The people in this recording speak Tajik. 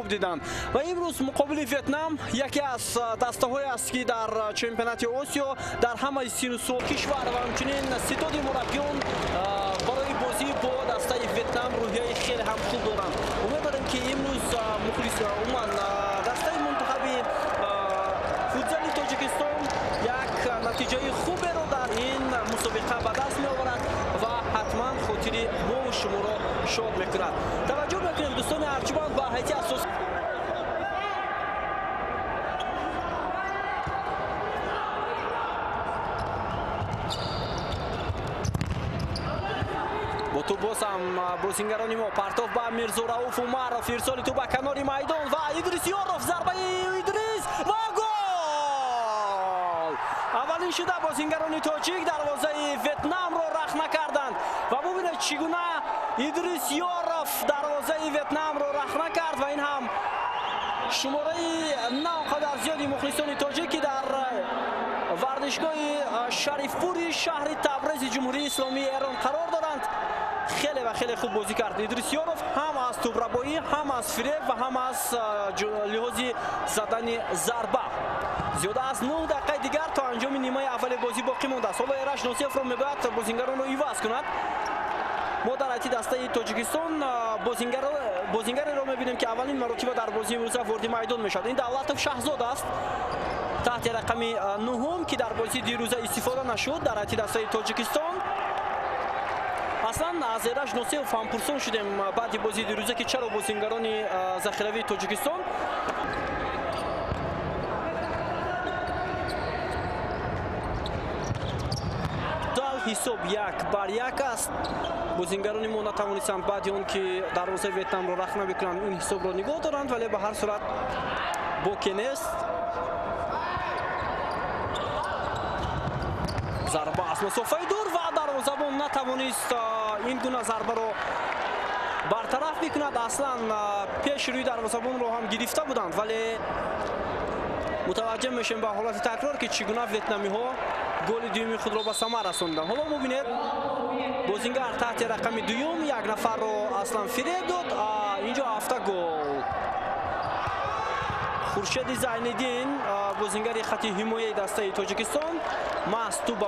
Хуб диданд ва имрӯз муқобили Ветнам, яке аз дастаҳое аст, ки дар чемпионати Осиё дар ҳамаи сину сол кишвар ва ҳамчунин ситоди мураббиён барои бозӣ бо дастаи Ветнам рӯҳияи хеле ҳам хуб доранд. Умед дорем, ки имрӯз мухлис, умуман дастаи мунтахаби футзали Тоҷикистон як натиҷаи хуберо дар ин мусобиқа ба даст меоварад ва ҳатман хотири мову шуморо шод мекунад. Таваҷҷӯҳ мекунем, дӯстони арҷманд, ба ҳайати асос. Бо тӯб боз ҳам бозингарони мо. Партов ба Мирзорауф Умаров, ирсоли тӯб ба канори майдон ва Идрис Ёров, зарбаи Идрис ва гол! Аввалин шуда бозингарони тоҷик дарвозаи Ветнамро рахна карданд ва бубинед, чӣ гуна Идрис Ёров дарвозаи Ветнамро рахна кард. Ва ин ҳам шумораи на он қадар зиёди мухлисони тоҷик, ки дар варзишгоҳи Шарифпури шаҳри Табрези Ҷумҳурии Исломии Эрон қарор доранд. Хеле ва хеле хуб бозӣ кард Идрис Ёров, ҳам аз тӯбрабоӣ, ҳам аз фиреб ва ҳам аз лиҳози задани зарба. Зиёда аз 9 дақиқаи дигар то анҷоми нимаи аввали бозӣ боқӣ мондааст. Ҳоло Эраш Носиевро мебояд бозингаронро иваз кунад. Мо дар ҳайати дастаи Тоҷикистон бозингареро мебинем, ки аввалин маротиба дар бозии имрӯза вориди майдон мешавад. Ин Давлатов Шаҳзод аст таҳти рақами нуҳум, ки дар бозии дирӯза истифода нашуд дар ҳайати дастаи Тоҷикистон. Аслан аз Эраш Носиев ҳам пурсон шудем баъди бозии дирӯза, ки чаро бозингарони захиравии Тоҷикистон ҳисоб 1-1 аст. Бозингарони мо натавонистанд баъди он ки дарвозаи Ветнамро рахна бикунанд, ин ҳисобро нигоҳ доранд, вале ба ҳар сурат боке нест. Зарба аз масофаи дур ва дарвозабон натавонист ин гуна зарбаро бартараф бикунад. Аслан пеш рӯи дарвозабонро ҳам гирифта буданд, вале мутаваҷҷеҳ мешавем ба ҳолати такрор, ки чӣ гуна ветнамиҳо голи дуюми худро ба самар расонданд. Ҳоло мебинед, бозингар таҳти рақами дуюм як нафарро аслан фиреб дод. Инҷо автогол. Хуршеди Зайниддин, бозингари хати ҳимояи дастаи Тоҷикистон, маҳз тӯб